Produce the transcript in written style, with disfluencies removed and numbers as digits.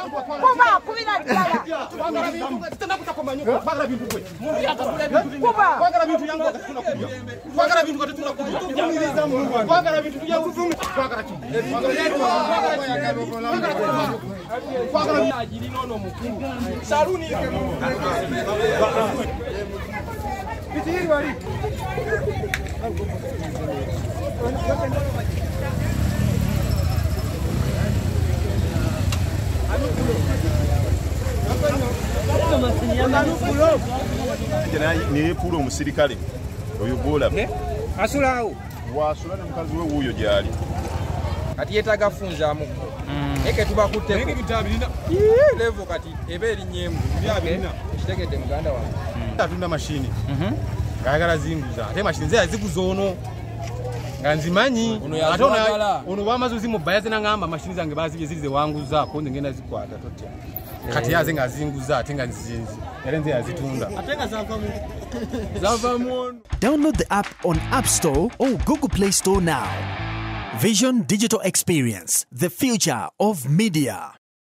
Kuba kubira ddala. Kuba. Niyepula omusirikale oyo gwolaba asulaawo wasula ne mukazi we wuuyo gyali kati yeetaaga funzaamu naye ke tubakutteko levo kati eba erinnyemu kitegedde muganda wange atunda mashini ng'ayagala zinguza ate mashini ze yaziguza ono nga nzimanyi ate ono bwamaze ozimubba yaze nangamba mashini zange bazibye ziri zewanguzaako nze ngenda zikwata totya kati yaze ng'azinguza ate nga nzizinzi era nze yazitunda zava mu ono. Download the app on App Store or Google Play Store now. Vision Digital Experience, the future of media.